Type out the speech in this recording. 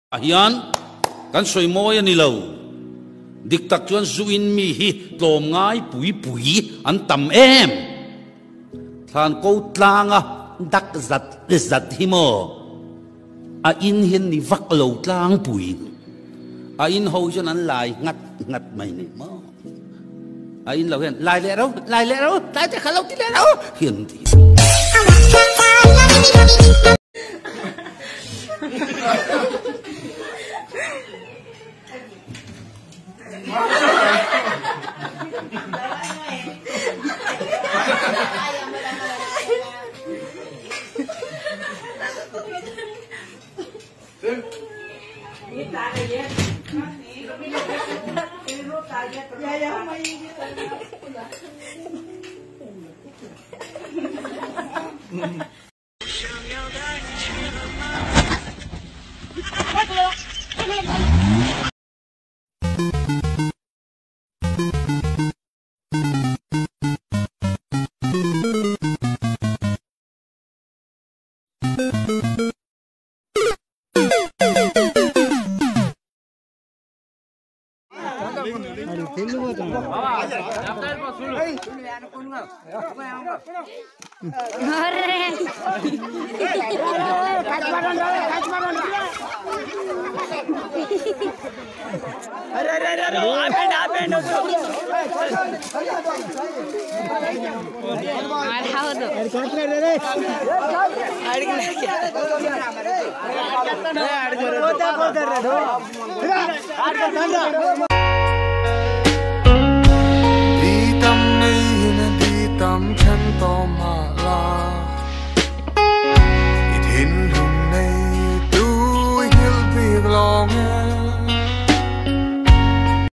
Hian kan sawi mawi a ni lo. Dik tak chuan zu in mi hi tlawm ngai pui pui an tam em. Thlan ko tlanga dak zat zat hi maw a in hian ni vak lo tlangpui. A in ho chuan an lai ngat ngat mai ni maw. A in lo hian lai leh ro, lai leh ro, tlai te kha lo ti leh ro hian an ti.